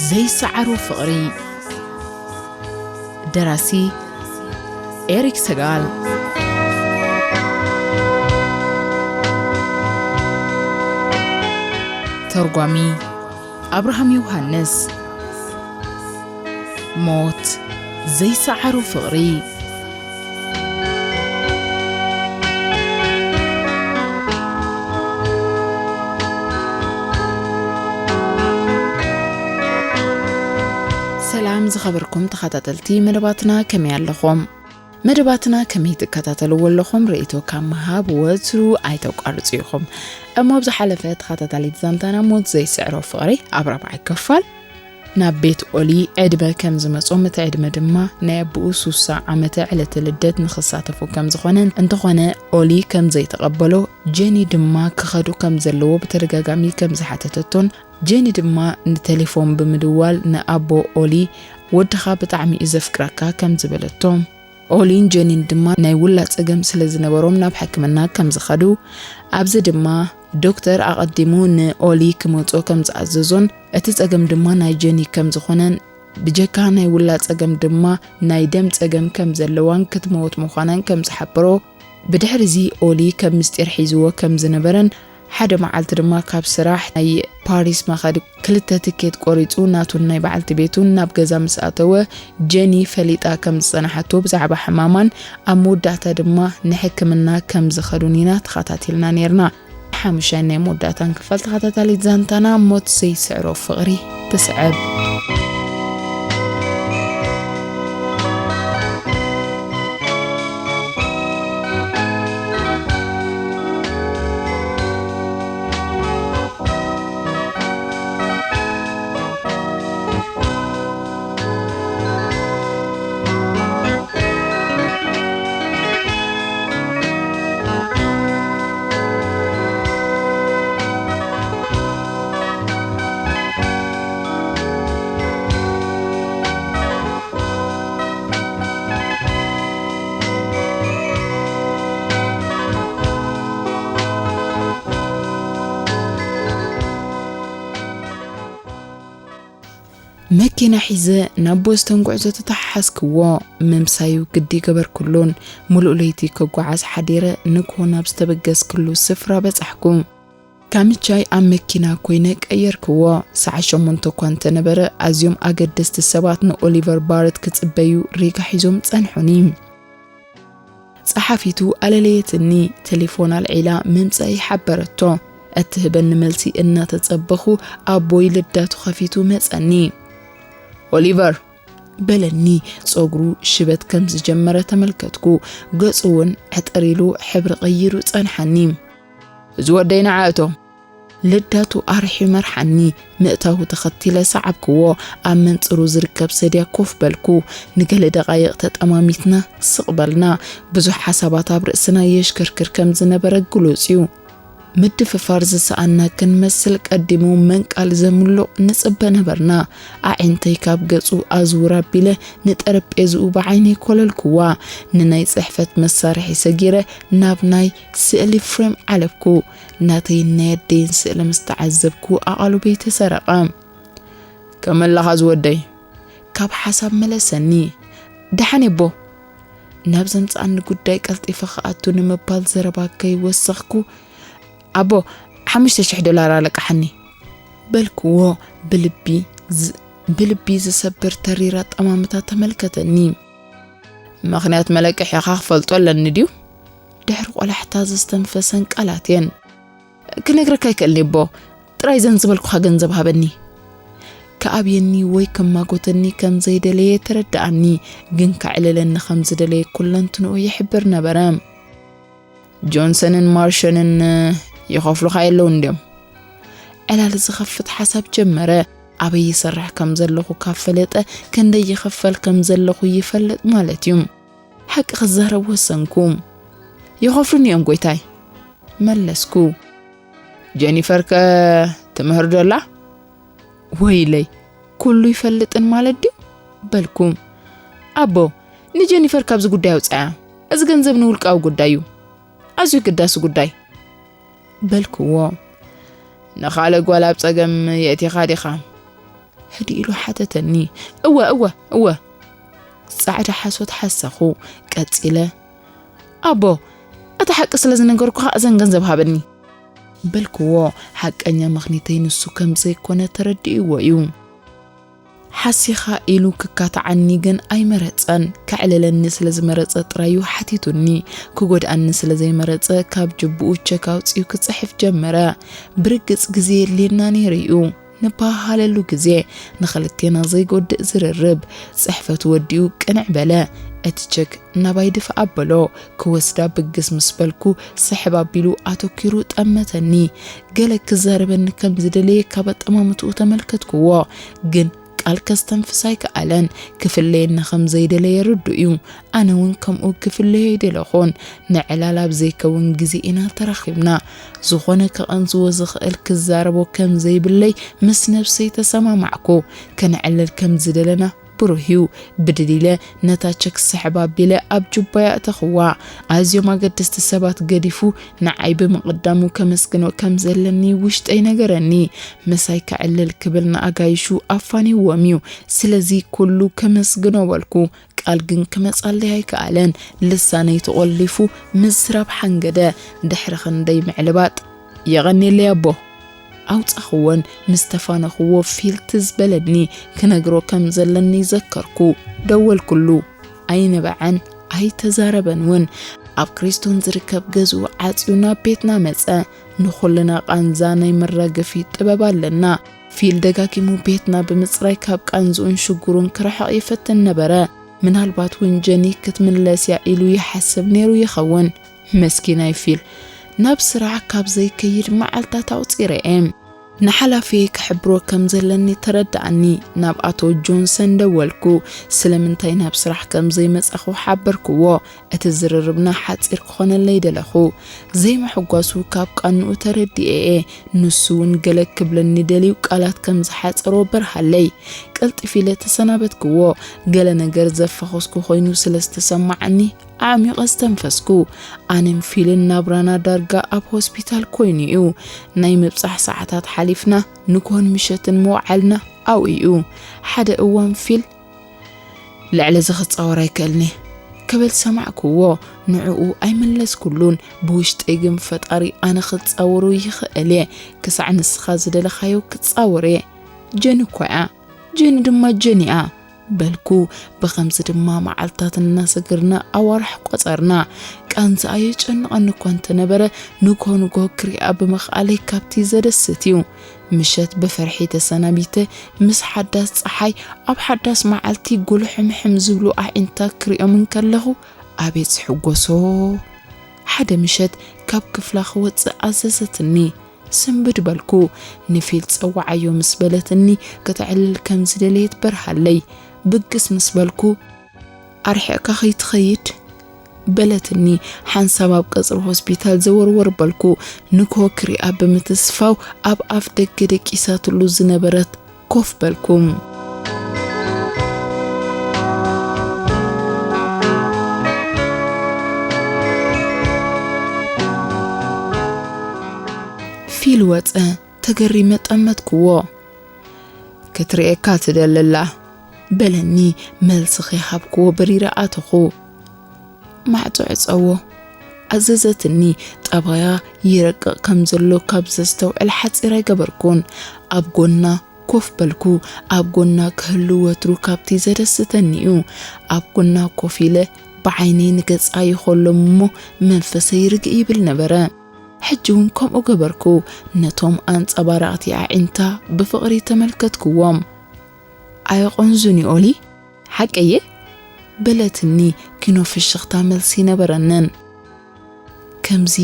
ዘይሰዓሮ ፍቕሪ። ደራሲ ኤሪክ ሰጋል። ተርጓሚ ኣብርሃም ዮሃንስ። ሞት ዘይሰዓሮ ፍቕሪ። ሰላም ዝኸበርኩም ተኸታተልቲ መደባትና፣ ከመይ ኣለኹም? መደባትና ከመይ ትከታተልዎ ኣለኹም? ርእይቶ ካብ ምሃብ ወትሩ ኣይተቋርጹ ኢኹም። እሞ ኣብ ዝሓለፈ ተኸታታሊት ዛንታና ሞት ዘይስዕሮ ፍቕሪ ኣብ ራብዓይ ክፋል ናብ ቤት ኦሊ ዕድመ ከም ዝመጾም፣ እቲ ዕድመ ድማ ናይ ኣቦኡ ሱሳ ዓመተ ዕለተ ልደት ንኽሳተፉ ከም ዝኾነን፣ እንተኾነ ኦሊ ከም ዘይተቐበሎ፣ ጀኒ ድማ ክኸዱ ከም ዘለዎ ብተደጋጋሚ ከም ዝሓተተቶን፣ ጀኒ ድማ ንቴሌፎን ብምድዋል ንኣቦ ኦሊ፣ "ወድኻ ብጣዕሚ እዩ ዘፍቅረካ" ከም ዝበለቶ፣ ኦሊን ጀኒን ድማ ናይ ውላድ ጸገም ስለ ዝነበሮም ናብ ሕክምና ከም ዝኸዱ፣ ኣብዚ ድማ ዶክተር ኣቐዲሙ ንኦሊ ክመጾ ከም ዝኣዘዞን፣ እቲ ጸገም ድማ ናይ ጀኒ ከም ዝኾነን፣ ብጀካ ናይ ውላድ ጸገም ድማ ናይ ደም ጸገም ከም ዘለዋን ክትመውት ምዃናን ከም ዝሓበሮ፣ ብድሕሪ እዚ ኦሊ ከም ምስጢር ሒዝዎ ከም ዝነበረን፣ ሓደ መዓልቲ ድማ ካብ ስራሕ ናይ ፓሪስ መኸዲ ክልተ ትኬት ቆሪጹ ናቱን ናይ በዓልቲ ቤቱን ናብ ገዛ ምስ ኣተወ፣ ጀኒ ፈሊጣ ከም ዝጸንሓቶ ብዛዕባ ሕማማን ኣብ መወዳእታ ድማ ንሕክምና ከም ዝኸዱን ኢና ተኸታቲልና ነይርና። ሓሙሻይ ናይ መወዳእታን ክፋል ተኸታታሊት ዛንታና ሞት ዘይስዕሮ ፍቕሪ ትስዕብ። መኪና ሒዘ ናብ ቦስተን ጉዕዞ ተተሓሓዝክዎ። ምምሳዩ ግዲ ገበርኩሉን፣ ምሉእ ለይቲ ክጓዓዝ ሓዲረ ንግሆ ናብ ዝተበገስክሉ ስፍራ በጻሕኩ። ካምቻይ ኣብ መኪና ኮይነ ቀየርክዎ። ሰዓት ሸሞንተ እኳ እንተነበረ፣ ኣዝዮም ኣገደስቲ ሰባት ንኦሊቨር ባርት ክጽበዩ ሪጋ ሒዞም ጸንሑኒ። ጸሓፊቱ ኣለለየትኒ። ቴሌፎን ኣልዒላ ምምጻይ ሓበረቶ። እትህበኒ መልሲ እናተጸበኹ ኣቦይ ልዳቱ ከፊቱ መጸኒ። "ኦሊቨር!" በለኒ። ጸጉሩ ሽበት ከም ዝጀመረ ተመልከትኩ። ገጹ እውን ዕጥር ኢሉ ሕብሪ ቀይሩ ጸንሓኒ። "እዚ ወደይ ንዓ እቶ!" ልዳቱ ኣርሒዩ መርሓኒ። ምእታዉ ተኸቲለ ሰዓብክዎ። ኣብ መንጽሩ ዝርከብ ሰድያ ኮፍ በልኩ። ንገለ ደቓይቕ ተጠማሚትና ስቕ በልና። ብዙሕ ሓሳባት ኣብ ርእስና የሽክርክር ከም ዝነበረ ግሉጽ እዩ። ምድፍፋር ዝሰኣና ክንመስል ቀዲሙ መንቃል ዘምሉቕ ንጽበ ነበርና። ኣዒንተይ ካብ ገጹ ኣዝውር ኣቢለ ንጠረጴዝኡ ብዓይነይ ኮለልኩዋ። ንናይ ጽሕፈት መሳርሒ ሰጊረ ናብ ናይ ስእሊ ፍሬም ዓለብኩ። ናተይን ናይ ኣደይን ስእሊ ምስ ተዓዘብኩ ኣቓልቦይ ተሰረቐ። "ከመይ ኣለኻ ዝወደይ?" ካብ ሓሳብ መለሰኒ። "ደሓን እየ ኣቦ!" ናብ ዘምጽኣኒ ጉዳይ ቀልጢፈ ክኣቱ ንምባል ዘረባ ከይወሰኽኩ፣ "ኣቦ፣ ሓሙሽተ ሽሕ ዶላር ኣለቃሓኒ!" በልክዎ። ብልቢ ዝ-፣ ብልቢ ዝሰብር ተሪር ኣጠማምታ ተመልከተኒ። "ምኽንያት መለቅሒኻ ክፈልጦ ኣለኒ ድዩ?" ድሕሪ ቆላሕታ ዘስተንፈሰን ቃላት እየን። "ክነግረካ ኣይክእልን እየ ኣቦ፣ ጥራይ ዘን ዝበልኩኻ ገንዘብ ሃበኒ!" ክኣብየኒ ወይ ክማጎተኒ ከም ዘይደለየ ተረድኣኒ፣ ግን ከዕልለኒ ከም ዝደለየ ኩለንትንኡ ይሕብር ነበረ። "ጆንሰንን ማርሸንን ይኸፍሉኻ የለውን ድዮም?" ዕላል ዝኸፍት ሓሳብ ጀመረ። ኣበይ ይሰርሕ ከም ዘለኹ ካብ ፈለጠ፣ ክንደይ ይኽፈል ከም ዘለኹ ይፈልጥ ማለት እዩ። ሓቂ ክዛረብ ወሰንኩ። "ይኸፍሉኒ እዮም ጎይታይ!" መለስኩ። "ጀኒፈር ከ ትምህር ዶ ኣላ?" "ወይለይ፣ ኩሉ ይፈልጥን ማለት ድዩ?" በልኩ። "ኣቦ፣ ንጀኒፈር ካብዚ ጉዳይ ኣውጽኣያ። እዚ ገንዘብ ንውልቃዊ ጉዳይ እዩ። ኣዝዩ ግዳሲ ጉዳይ!" በልክዎ። "ንኻልእ ጓል ኣብ ጸገም የእቲኻ ዲኻ?" ህድእ ኢሉ ሓተተኒ። "እወ፣ እወ፣ እወ!" ጻዕዳ ሓሶት ሓሰኹ። ቀጺለ፣ "ኣቦ፣ እቲ ሓቂ ስለ ዝነገርኩኻ እዘን ገንዘብ ሃበኒ!" በልክዎ። ሓቀኛ ምኽኒተይ ንሱ ከም ዘይኮነ ተረዲእዎ እዩ። ሓሲኻ ኢሉ ክካትዓኒ ግን ኣይመረጸን። ከዕልለኒ ስለ ዝመረጸ ጥራዩ ሓቲቱኒ። ክጎድኣኒ ስለ ዘይመረጸ ካብ ጅብኡ ቸክ ኣውጺኡ ክጽሕፍ ጀመረ። ብርግጽ ግዜ የድልየና ነይሩ እዩ። ንበሃሃለሉ ግዜ ንኽልቴና ዘይጎድእ ዝርርብ። ጽሕፈቱ ወዲኡ ቅንዕ በለ። እቲ ቸክ ናባይ ድፍእ ኣበሎ። ክወስዳ ብግስ ምስ በልኩ ስሕብ ኣቢሉ ኣተኲሩ ጠመተኒ። ገለ ክዛረበኒ ከም ዝደለየ ካብ ኣጠማምትኡ ተመልከትክዎ። ግን ቃል ከስተንፍስ ኣይከኣለን። ክፍለየኒ ከም ዘይደለየ ርዱእ እዩ። ኣነ እውን ከምኡ ክፍለዮ ኣይደለኹን። ንዕላል ኣብ ዘይከውን ግዜ ኢና ተራኺብና። ዝኾነ ከቐንዝዎ ዝኽእል ክዛረቦ ከም ዘይብለይ ምስ ነብሰይ ተሰማማዕኩ። ከነዕልል ከም ዝደለና ብሩህ እዩ። ብድድ ኢለ ነታ ቸክ ስሕብ ኣቢለ ኣብ ጁባይ ኣእተኽዋ። ኣዝዮም ኣገደስቲ ሰባት ገዲፉ ንዓይ ብምቕዳሙ ከመስግኖ ከም ዘለኒ ውሽጠይ ነገረኒ። ምሳይ ከዕልል ክብል ንኣጋይሹ ኣፋንይዎም እዩ። ስለዚ ኩሉ ከመስግኖ በልኩ። ቃል ግን ክመጻለይ ኣይከኣለን። ልሳነይ ተቖሊፉ ምዝራብ ሓንገደ። ድሕሪ ክንደይ ምዕልባጥ፣ "የቐንየለይ ኣቦ!" ኣውጻኽዎን ምስ ተፋነኽዎ ፊል ትዝ በለኒ። ክነግሮ ከም ዘለኒ ዘከርኩ። ደወልኩሉ። ኣይነበዐን፣ ኣይተዛረበን እውን። ኣብ ክሪስቶን ዝርከብ ገዝኡ ዓጽዩ ናብ ቤትና መጸ። ንኹልና ቃንዛ ናይ መራገፊ ጥበብ ኣለና። ፊል ደጋጊሙ ቤትና ብምጽራይ ካብ ቃንዝኡን ሽግሩን ክርሕቕ ይፈትን ነበረ። ምናልባት እውን ጀኒ ክትምለስ እያ ኢሉ ይሓስብ ነይሩ ይኸውን። መስኪናይ ፊል። ናብ ስራሕ ካብ ዘይከይድ መዓልታት ኣቑጺረ እየ። ንሓላፊየይ ክሕብሮ ከም ዘለኒ ተረድኣኒ። ናብ ኣቶ ጆንሰን ደወልኩ። ስለምንታይ ናብ ስራሕ ከም ዘይመጻኹ ሓበርክዎ። እቲ ዝርርብና ሓጺር ክኾነለይ ደለኹ። ዘይምሕጓሱ ካብ ቃንኡ ተረዲኤ እየ። ንሱ እውን ገለ ክብለኒ ደልዩ ቃላት ከም ዝሓጸሮ በርሃለይ። ቀልጢፍ ኢለ ተሰናበትክዎ። ገለ ነገር ዘፋኾስኩ ኮይኑ ስለ ዝተሰማዓኒ ኣዕሚቐ ዝተንፈስኩ። ኣነን ፊልን ናብራና ዳርጋ ኣብ ሆስፒታል ኮይኑ እዩ። ናይ ምብጻሕ ሰዓታት ሓሊፍና ንግሆን ምሸትን ምውዓልና ኣብኡ እዩ። ሓደ እዋን ፊል፣ "ልዕሊ እዚ ክጻወር ኣይክእልኒ" ክብል ሰማዕክዎ። ንዕኡ ኣይመለስኩሉን። ብውሽጠይ ግን ፈጣሪ ኣነ ክጻወሮ ይኽእል እየ። ክሳዕ ንስኻ ዝደለኻዮ ክጻወር እየ። ጀኒ እኮ እያ። ጀኒ ድማ ጀኒ እያ። በልኩ። ብኸምዚ ድማ መዓልታት እናሰገርና ኣዋርሕ ቆጸርና። ቃንዛኣ የጨንቐኒ እኳ እንተነበረ፣ ንግሆ ንግሆ ክሪኣ ብምኽኣለይ ካብቲ ዘደስት እዩ። ምሸት ብፍርሒ ተሰናቢተ፣ ምስ ሓዳስ ጸሓይ ኣብ ሓዳስ መዓልቲ ጉልሕምሕም ዝብሉ ኣዒንታ ክሪኦም እንከለኹ፣ ኣቤት ዝሕጎሶ! ሓደ ምሸት ካብ ክፍላ ክወጽእ ኣዘዘትኒ። ስንብድ በልኩ። ንፊል ጸውዓዮ ምስ በለትኒ፣ ከተዕልል ከም ዝደለየት በርሃለይ። ብግስ ምስ በልኩ፣ "ኣርሒቕካ ከይትኸይድ?" በለትኒ። ሓንሳብ ኣብ ቀጽሪ ሆስፒታል ዘወርወር በልኩ። ንግሆ ክሪኣ ብምትስፋው ኣብ ኣፍ ደገ ደቂሳትሉ ዝነበረት ኮፍ በልኩ። ፊል ወጸ። ተገሪመ ጠመትክዎ። "ክትርእየካ ትደሊ ኣላ" በለኒ። መልሲ ከይሃብክዎ በሪረ ኣተኹ። "ማዕጾ ዕጸዎ" ኣዘዘትኒ። ጠባያ ይረቅቕ ከም ዘሎ ካብ ዘስተውዕል ሓጺር ኣይገበርኩን። ኣብ ጎና ኮፍ በልኩ። ኣብ ጎና ክህሉ ወትሩ ካብቲ ዘደስተኒ እዩ። ኣብ ጎና ኮፍ ኢለ ብዓይነይ ንገጻ ይኸሎም እሞ መንፈሰይ ርግእ ይብል ነበረ። ሕጂ እውን ከምኡ ገበርኩ። ነቶም ኣንጸባራቕቲ ኣዒንታ ብፍቕሪ ተመልከትክዎም። "ኣየቖንዙን እዩ ኦሊ፣ ሓቀየ?" በለትኒ። ኪኖ ፍሽኽታ መልሲ ነበረንን። "ከምዚ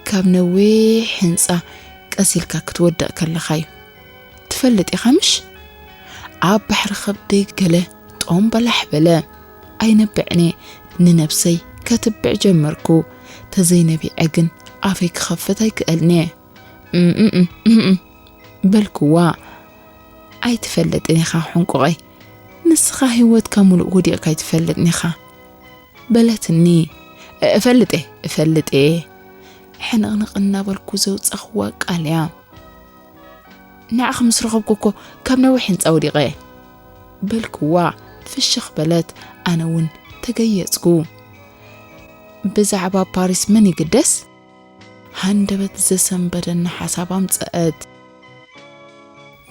ካብ ነዊሕ ህንጻ ቀስ ኢልካ ክትወድቕ ከለኻ እዩ። ትፈልጥ ኢኻ ምሽ? ኣብ ባሕሪ ከብደይ ገለ ጦም በላሕ በለ። ኣይነብዕን እየ። ንነብሰይ ከትብዕ ጀመርኩ። ተዘይነቢዐ ግን ኣፈይ ክኸፍት ኣይክእልን እየ። እምእም፣ እምእም በልክዋ። ኣይትፈልጥን ኢኻ ሕንቁቐይ። ንስኻ ህይወትካ ሙሉእ ወዲቕካ ኣይትፈልጥን ኢኻ" በለትኒ። "እፈልጥ እየ፣ እፈልጥ እየ" ሕንቕንቕ እናበልኩ ዘውጻኽዋ ቃል እያ። ንዓኺ ምስ ረኸብኩ እኮ ካብ ነዊሕ ህንጻ ወዲቐ እየ። በልክዋ ፍሽኽ በለት። ኣነ እውን ተገየጽኩ። ብዛዕባ ፓሪስ መን ይግደስ? ሃንደበት ዘሰንበደኒ ሓሳብ ኣምጸአት።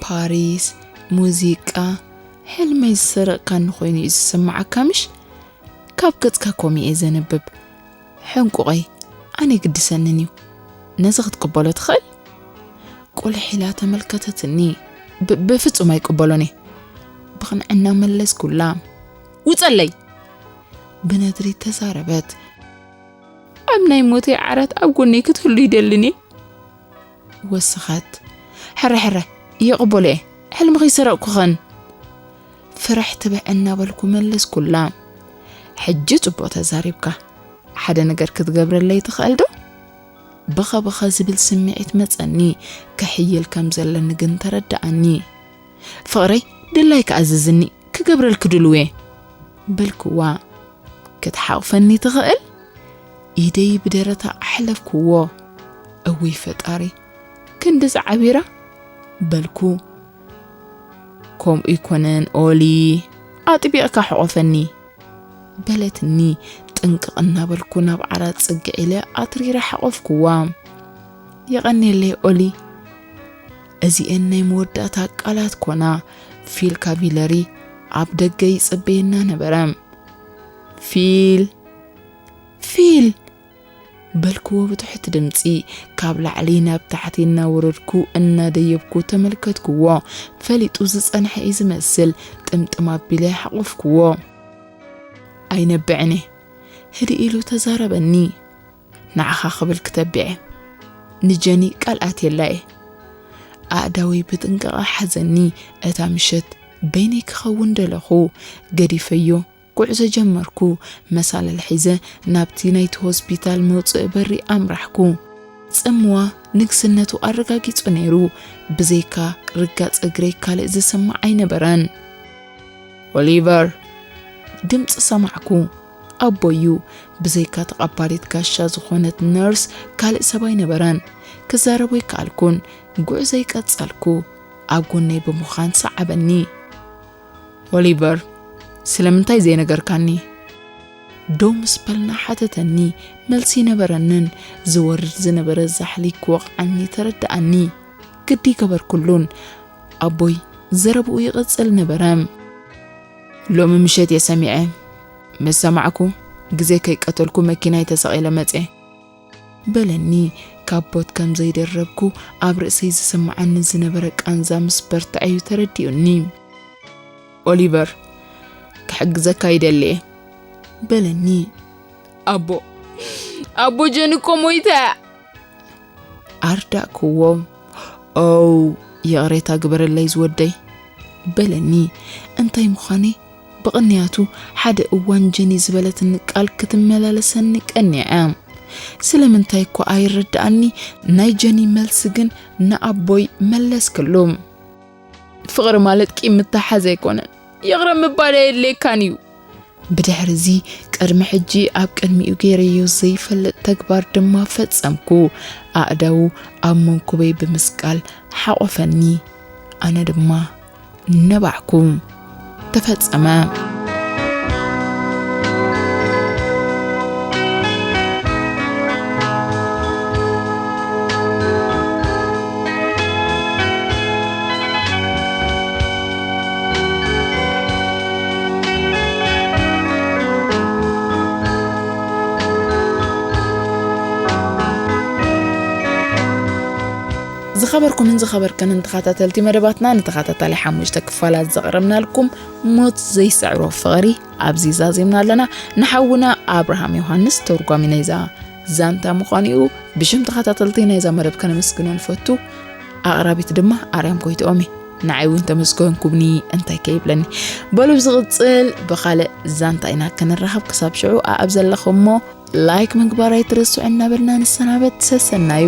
ፓሪስ፣ ሙዚቃ፣ ሕልመይ ዝሰረቕካኒ ኮይኑ እዩ ዝስምዓካ ምሽ? ካብ ገጽካ ኮሚኤ ዘንብብ ሕንቁቐይ ኣነ ይግድሰንን እዩ። ነዚ ክትቅበሎ ትኽእል? ቁልሕ ኢላ ተመልከተትኒ። ብ-፣ ብፍጹም ኣይቅበሎን እየ። ብቕንዕና መለስኩላ። ውጸለይ! ብነድሪ ተዛረበት። ኣብ ናይ ሞተይ ዓራት ኣብ ጎነይ ክትህሉ ይደልን እየ። ወሰኸት። ሕረ ሕረ፣ ይቕበሎ እየ። ሕልሚ ከይሰረቕኩኸን። ፍርሕ ትብዕ እናበልኩ መለስኩላ። ሕጂ ጽቡቕ ተዛሪብካ። ሓደ ነገር ክትገብረለይ ትኽእል ዶ? ብኸ ብኸ ዝብል ስምዒት መጸኒ። ክሕይል ከም ዘለኒ ግን ተረድኣኒ። ፍቕረይ፣ ድላይካ ኣዝዝኒ፣ ክገብረልኪ ድሉው እየ። በልክዋ። ክትሓቑፈኒ ትኽእል? ኢደይ ብደረታ ኣሕለፍክዎ። እውይ ፈጣሪ፣ ክንዲ ዝዓቢራ? በልኩ። ከምኡ ይኮነን ኦሊ፣ ኣጥቢቕካ ሕቆፈኒ። በለትኒ። ጥንቅቕ እናበልኩ ናብ ዓራት ጽግዕ ኢለ ኣትሪረ ሓቆፍክዋ። የቐንየለይ ኦሊ። እዚኤን ናይ መወዳእታ ቃላት ኮና። ፊል ካቪለሪ ኣብ ደገ ይጽበየና ነበረ። ፊል፣ ፊል! በልክዎ ብትሑት ድምጺ። ካብ ላዕሊ ናብ ታሕቲ እናወረድኩ እናደየብኩ ተመልከትክዎ። ፈሊጡ ዝጸንሐ እዩ ዝመስል። ጥምጥም ኣቢለ ሓቆፍክዎ። ኣይነብዕን እየ። ህድእ ኢሉ ተዛረበኒ። ንዓኻ ክብል ክተብዕ እየ። ንጀኒ ቃል ኣትየላ እየ። ኣእዳወይ ብጥንቃቐ ሓዘኒ። እታ ምሸት በይነይ ክኸውን ደለኹ። ገዲፈዮ። ጉዕዞ ጀመርኩ። መሳልል ሒዘ ናብቲ ናይቲ ሆስፒታል መውጽኢ በሪ ኣምራሕኩ። ጽምዋ ንግስነቱ ኣረጋጊጹ ነይሩ። ብዘይካ ርጋጽ እግረይ ካልእ ዝስማዕ ኣይነበረን። ኦሊቨር! ድምጺ ሰማዕኩ። ኣቦዩ። ብዘይካ ተቐባሊት ጋሻ ዝኾነት ነርስ ካልእ ሰብ ኣይነበረን። ክዛረቦ ኣይከኣልኩን። ጉዕዞይ ቀጸልኩ። ኣብ ጎነይ ብምዃን ሰዓበኒ። ኦሊቨር፣ ስለምንታይ ዘይነገርካኒ? ደው ምስ በልና ሓተተኒ። መልሲ ኣይነበረንን። ዝወርድ ዝነበረ ዛሕሊ ክወቕዓኒ ተረድኣኒ። ግዲ ገበርኩሉን። ኣቦይ ዘረብኡ ይቕጽል ነበረ። ሎሚ ምሸት እየ ሰሚዐ። ምስ ሰማዕኩ፣ ግዜ ከይቀተልኩ መኪናይ ተሰቒለ መጽየ። በለኒ። ካቦት ከም ዘይደረብኩ ኣብ ርእሰይ ዝስምዓኒ ዝነበረ ቃንዛ ምስ በርትዐ እዩ ተረዲኡኒ። ኦሊቨር፣ ክሕግዘካ ይደሊ እየ። በለኒ። ኣቦ፣ ኣቦ ጀን እኮ ሞይታ እያ። ኣርዳእክዎ። ኦው፣ ይቕሬታ ግበረለይ ዝወደይ። በለኒ። እንታይ ምዃነይ ብቕንያቱ ሓደ እዋን ጀኒ ዝበለትኒ ቃል ክትመላለሰኒ ቀኒዐ። ስለምንታይ እኳ ኣይርድኣኒ፣ ናይ ጀኒ መልሲ ግን ንኣቦይ መለስክሉ። ፍቕሪ ማለት ቂም ምትሓዝ ኣይኮነን። ይቕረ ምባል ኣየድልየካን እዩ። ብድሕሪ እዚ ቅድሚ ሕጂ ኣብ ቅድሚኡ ገይረዮ ዘይፈልጥ ተግባር ድማ ፈጸምኩ። ኣእዳዉ ኣብ መንኩበይ ብምስቃል ሓቖፈኒ። ኣነ ድማ ነባዕኩ። ተፈጸመ። ዝኸበርኩምን ዝኸበርከንን ተኸታተልቲ መደባትና፣ ንተኸታታሊ ሓሙሽተ ክፋላት ዘቕረብናልኩም ሞት ዘይስዕሮ ፍቕሪ ኣብዚ ዛዚምና ኣለና። ንሓውና ኣብርሃም ዮሃንስ ተርጓሚ ናይዛ ዛንታ ምዃኑ እዩ። ብሽም ተኸታተልቲ ናይዛ መደብ ከነመስግኖ ንፈቱ። ኣቕራቢት ድማ ኣርያም ጎይትኦም እየ። ንዓይ እውን ተመስገንኩምኒ እንታይ ከይብለኒ። በሉ ብዝቕጽል ብኻልእ ዛንታ ኢና ክንራኸብ። ክሳብ ሽዑ ኣኣብ ዘለኹሞ ላይክ ምግባር ኣይትረስዑ እናበልና ንሰናበት። ሰሰናዩ።